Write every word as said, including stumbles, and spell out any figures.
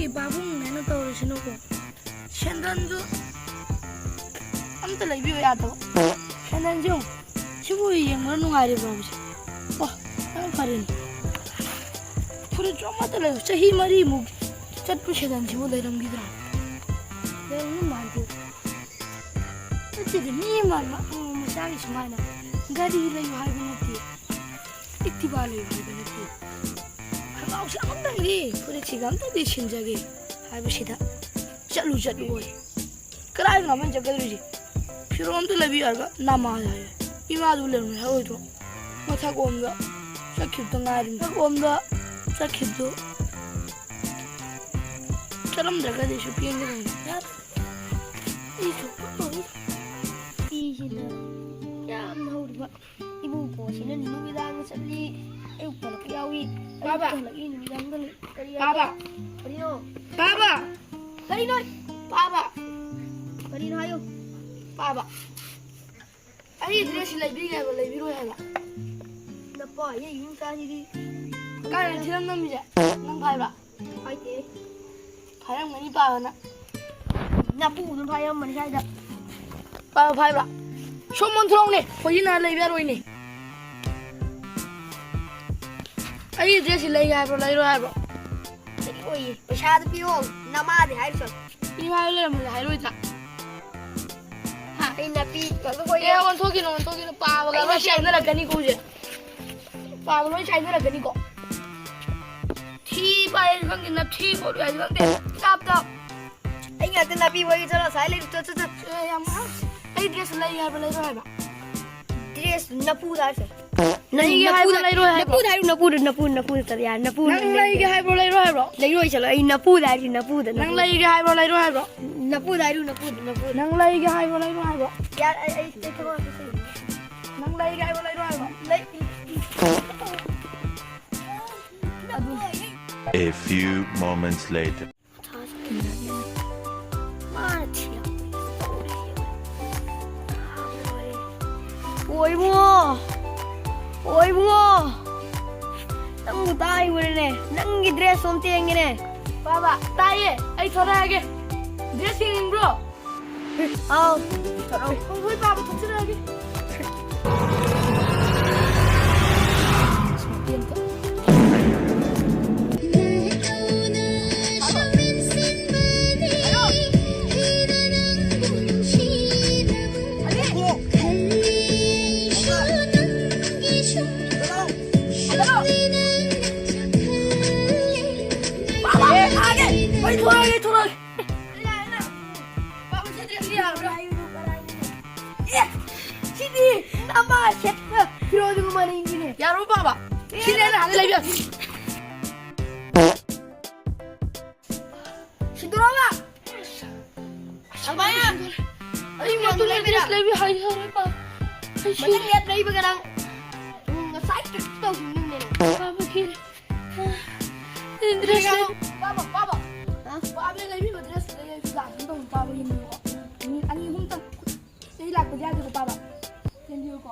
E ꯄꯥꯕꯨꯡꯅꯦꯅ ꯇꯧꯔꯤꯁꯤꯅꯀꯣ꯫ ꯁꯦꯟꯗꯟꯁꯨ ꯑꯝꯇ ꯂꯩꯕꯤꯌꯨ ꯌꯥꯗꯕ꯫ ꯁꯦꯟꯗꯟꯁꯦ ꯌꯦꯡꯉꯨ꯫ ꯁꯤꯕꯨ ꯌꯦꯡꯕꯗ ꯅꯨꯡꯉꯥꯏꯔꯤꯕ꯭ꯔꯣ ꯍꯥꯏꯕꯁꯦ? ꯋꯥ, ꯌꯥꯝ ꯐꯔꯦꯅꯦ꯫ ꯐꯨꯔꯤꯠꯁꯨ ꯑꯃꯠꯇ ꯂꯩ꯫ ꯆꯍꯤ ꯃꯔꯤꯃꯨꯛ ꯆꯠꯄ ꯁꯦꯟꯗꯟꯁꯤꯕꯨ ꯂꯩꯔꯝꯈꯤꯗ꯭ꯔꯥ? ꯂꯩꯔꯝꯗꯧ ꯃꯥꯟꯗꯦ꯫ ꯅꯠꯇꯦꯗ, ꯃꯤ ꯑꯃ ꯃ-, ꯃꯆꯥꯒꯤ ꯁꯨꯃꯥꯏꯅ ꯒꯥꯔꯤ ꯂꯩꯌꯨ ꯍꯥꯏꯕ ꯅꯠꯇꯦ, Activa ꯂꯩꯌꯨ ꯍꯥꯏꯕ ꯅꯠꯇꯦ꯫ ꯈꯣꯡꯒ꯭ꯔꯥꯎꯁꯦ ꯑꯃꯇꯪꯗꯤ, ꯐꯨꯔꯤꯠꯁꯤꯒ ꯑꯝꯇꯪꯗꯤ ꯁꯤꯟꯖꯒꯦ ꯍꯥꯏꯕꯁꯤꯗ ꯆꯠꯂꯨ ꯆꯠꯂꯨ ꯑꯣꯏ꯫ ꯀꯗꯥꯏꯗꯅꯣ ꯑꯃꯅ ꯆꯠꯀꯗꯧꯔꯤꯁꯦ? ꯐꯤꯔꯣꯜ ꯑꯝꯇ ꯂꯩꯕꯤꯌꯨ ꯍꯥꯏꯕ ꯅꯃꯥ ꯍꯥꯏꯔꯦ꯫ ꯏꯃꯥꯗꯨ ꯂꯩꯔꯝꯃꯦ ꯍꯥꯏꯔꯣꯏꯗ꯭ꯔꯣ? ꯃꯊꯛ ꯂꯣꯝꯗ ꯆꯠꯈꯤꯕꯗ ꯉꯥꯏꯔꯤ꯫ ꯃꯊꯛ ꯂꯣꯝꯗ ꯆꯠꯈꯤꯕꯗꯨ ꯆꯠꯂꯝꯗ꯭ꯔꯒꯗꯤ ꯑꯩꯁꯨ ꯄꯦꯟꯒꯗꯕꯅꯤ꯫ ꯌꯥꯔꯦ꯫ ꯑꯩꯁꯨ ꯄꯨꯡꯇꯧ ꯐꯤꯁꯤꯗ ꯌꯥꯝꯅ ꯍꯧꯔꯤꯕ ꯏꯕꯨꯡꯉꯣꯁꯤꯅ ꯅꯨꯃꯤꯗꯥꯡꯗ ꯆꯠꯂꯤ, ꯑꯌꯨꯛꯇ ꯍꯜꯂꯛꯄ ꯌꯥꯎꯏ, ꯑꯌꯨꯛꯇ ꯄꯥꯕ꯫ ꯍꯜꯂꯛꯏ, ꯅꯨꯃꯤꯗꯥꯡꯗ ꯍꯜꯂꯛꯏ꯫ ꯀꯔꯤ ꯍꯥꯏꯕ? ꯄꯥꯕ꯫ ꯀꯔꯤꯅꯣ? ꯄꯥꯕ꯫ ꯀꯔꯤꯅꯣ? ꯄꯥꯕ꯫ ꯀꯔꯤꯅꯣ ꯍꯥꯏꯌꯨ꯫ ꯄꯥꯕ꯫ ꯑꯩ dress ꯁꯤ ꯂꯩꯕꯤꯒꯦ ꯍꯥꯏꯕ, ꯂꯩꯕꯤꯔꯣꯏ ꯍꯥꯏꯕ? ꯅꯄꯥ, ꯑꯩ ꯌꯨꯝ ꯆꯥꯁꯤꯗꯤ꯫ ꯀꯥꯏꯗ ꯊꯤꯔꯝ ꯅꯝꯃꯤꯁꯦ? ꯅꯪ ꯐꯥꯏꯕ꯭ꯔꯥ? ꯐꯥꯏꯗꯦ꯫ ꯐꯥꯏꯔꯝꯒꯅꯤ ꯄꯥꯕꯅ꯫ ꯅꯄꯨꯗꯨꯅ ꯐꯥꯏꯔꯝꯕꯅꯤ ꯁ꯭ꯋꯥꯏꯗ꯫ ꯄꯥꯕ ꯐꯥꯏꯕ꯭ꯔꯥ? ꯁꯣꯝ ꯑꯣꯟꯊꯣꯔꯛꯎꯅꯦ, ꯍꯧꯖꯤꯛ ꯅꯍꯥꯟ ꯂꯩꯕ ꯌꯥꯔꯣꯏꯅꯦ꯫ ꯑꯩ dress ꯁꯤ ꯂꯩꯒꯦ ꯍꯥꯏꯕ꯭ꯔꯣ, ꯂꯩꯔꯣꯏ ꯍꯥꯏꯕ꯭ꯔꯣ? ꯂꯩꯔꯣꯏꯌꯦ꯫ ꯄꯩꯁꯥꯗꯨ ꯄꯤꯌꯣ, ꯅꯃꯥꯗꯤ ꯍꯥꯏꯔꯨꯆꯣ꯫ ꯏꯃꯥꯗ ꯂꯩꯔꯝꯕꯗ ꯍꯥꯏꯔꯣꯏꯗ꯭ꯔꯥ? ꯍꯥ? ꯑꯩ ꯅꯥꯄꯤ ꯀꯛꯄ ꯑꯦ, ꯑꯣꯏꯅ ꯑꯣꯟꯊꯣꯛꯈꯤꯅꯣ, ꯑꯣꯟꯊꯣꯛꯈꯤꯅꯣ꯫ ꯄꯥꯕꯒ ꯑꯩ ꯑꯃ ꯅꯥꯄꯤ ꯁꯥꯏꯅꯔꯛꯀꯅꯤꯀꯣ ꯍꯧꯖꯤꯛ꯫ ꯄꯥꯕ ꯂꯣꯏ ꯁꯥꯏꯅꯔꯛꯀꯅꯤꯀꯣ꯫ ꯊꯤ ꯄꯥꯏ ꯍꯥꯏꯁꯨ ꯈꯪꯗꯦ, ꯅꯞꯊꯤ ꯈꯣꯠꯂꯨ ꯍꯥꯏꯁꯨ ꯈꯪꯗꯦ꯫ ꯇꯞ ꯇꯞ꯫ ꯑꯩ ꯉꯥꯛꯇ ꯅꯥꯄꯤ ꯐꯣꯏꯒꯦ ꯆꯠꯂꯣ, ꯑꯁꯥꯏ ꯂꯩꯔꯨ, ꯆꯠ, ꯆꯠ, ꯆꯠ꯫ ꯑꯦ, ꯌꯥꯝ ꯉꯥꯡ-, ꯑꯩ dress ꯂꯩꯒꯦ ꯍꯥꯏꯕ꯭ꯔꯣ, ꯂꯩꯔꯣꯏ ꯍꯥꯏꯕ꯭ꯔꯣ? Dress ꯅꯄꯨꯗ ꯍꯥꯏꯔꯨꯆꯣ꯫ ꯂꯩꯒꯦ ꯍꯥꯏꯕ꯭ꯔꯣ, ꯅꯄꯨꯗ, ꯂꯩꯔꯣꯏ ꯍꯥꯏꯕ꯭ꯔꯣ? ꯅꯄꯨꯗ ꯍꯥꯏꯔꯨ, ꯅꯄꯨꯗ, ꯅꯄꯨꯗ, ꯅꯄꯨꯗ ꯆꯠꯂꯣ, ꯌꯥꯔꯦ, ꯅꯄꯨꯗ ꯅꯪ ꯅꯪ ꯂꯩꯒꯦ ꯂꯩꯒꯦ꯫ ꯍꯥꯏꯕ꯭ꯔꯣ, ꯂꯩꯔꯣꯏ ꯍꯥꯏꯕ꯭ꯔꯣ? ꯂꯩꯔꯣꯏ ꯆꯠꯂꯣ, ꯑꯩ ꯅꯄꯨꯗ ꯍꯥꯏꯔꯨ, ꯅꯄꯨꯗ, ꯅꯪ ꯅꯄꯨꯗ꯫ ꯂꯩꯒꯦ ꯍꯥꯏꯕ꯭ꯔꯣ, ꯂꯩꯔꯣꯏ ꯍꯥꯏꯕ꯭ꯔꯣ? ꯅꯄꯨꯗ ꯍꯥꯏꯔꯨ, ꯅꯄꯨꯗ, ꯅꯄꯨꯗ꯫ ꯅꯪ ꯂꯩꯒꯦ ꯍꯥꯏꯕ꯭ꯔꯣ, ꯂꯩꯔꯣꯏ ꯍꯥꯏꯕ꯭ꯔꯣ? ꯌꯥꯔꯦ, ꯑꯩ, ꯑꯩ, ꯑꯩ ꯊꯕꯛ ꯑꯝꯇ ꯆꯠꯂꯨꯒꯦ꯫ ꯅꯪ ꯂꯩꯒꯦ ꯍꯥꯏꯕ꯭ꯔꯣ, ꯂꯩꯔꯣꯏ ꯍꯥꯏꯕ꯭ꯔꯣ? ꯂꯩ-, ꯑꯗꯨ꯫ A few moments later. ꯃꯥꯅ ꯊꯤꯔꯛꯄ꯫ ꯑꯣ ꯏꯕꯨꯡꯉꯣ, ꯑꯣ ꯏꯕꯨꯡꯉꯣ, ꯅꯪꯕꯨ ꯇꯥꯔꯤꯕꯅꯤꯅꯦ, ꯅꯪꯒꯤ dress ꯑꯝꯇ ꯌꯦꯡꯒꯦꯅꯦ꯫ ꯄꯥꯕ, ꯇꯥꯏꯌꯦ꯫ ꯑꯩ ꯊꯣꯔꯛꯑꯒꯦ꯫ ꯗ꯭ꯔꯦꯁ ꯌꯦꯡꯅꯤꯡꯕ꯭ꯔꯣ? ꯑꯥꯎ, ꯊꯣꯔꯛꯑꯣ꯫ ꯍꯣꯏ, ꯍꯣꯏ, ꯄꯥꯕ, ꯊꯣꯛꯆꯔꯛꯑꯒꯦ꯫ ꯄꯥꯕ, ꯊꯣꯔꯛꯑꯒꯦ, ꯊꯣꯔꯛꯑꯒꯦ꯫ ꯄꯥꯕ, ꯁꯤꯗꯤ ꯌꯥꯕ꯭ꯔꯥ? ꯑꯦ, ꯁꯤꯗꯤ ꯅꯃꯥ ꯁꯦꯠꯄ ꯐꯤꯔꯣꯜꯗꯨꯒ ꯃꯥꯟꯅꯩꯅꯦ꯫ ꯌꯥꯔꯣꯏ ꯄꯥꯕ꯫ ꯁꯤꯗꯤ ꯑꯩꯅ ꯍꯥꯟꯅ ꯂꯩꯕ ꯌꯥꯗꯦ꯫ ꯁꯤꯟꯗꯣꯔꯛꯑꯣꯕ꯫ ꯑꯗꯨꯃꯥꯏꯅ ꯑꯩ ꯃꯇꯨꯡꯗ ꯂꯩꯕꯤꯔꯥ? ꯗ꯭ꯔꯦꯁ ꯂꯩꯕꯤ ꯍꯩꯍꯧꯔꯦ ꯄꯥꯕ꯫ ꯑꯩ ꯁꯤ ꯃꯊꯪ ꯂꯦꯞ ꯂꯩꯕꯒ ꯅꯪ, ꯎꯝ, ꯉꯁꯥꯏ ꯇ꯭ꯔꯤꯛ ꯇꯧꯈꯤꯕꯅꯤꯅꯦ꯫ ꯄꯥꯕ ꯈꯤꯔꯦ꯫ ꯗ꯭ꯔꯦꯁ ꯂꯩ- ꯄꯥꯕ, ꯄꯥꯕ꯫ ꯍꯥ? ꯄꯥꯕꯅ ꯂꯩꯕꯤꯕ ꯗ꯭ꯔꯦꯁꯇꯨꯗ ꯑꯩꯁꯨ ꯂꯥꯛꯀꯦ ꯇꯧꯕ ꯄꯥꯕ ꯌꯦꯡꯕꯤꯌꯨꯀꯣ꯫ ꯃꯤꯅꯤꯠ ꯑꯅꯤ ꯑꯍꯨꯝꯇꯪ꯫ ꯑꯩ ꯂꯥꯛꯄꯗꯤ ꯌꯥꯗꯦꯀꯣ ꯄꯥꯕ꯫ ꯌꯦꯡꯕꯤꯌꯨꯀꯣ꯫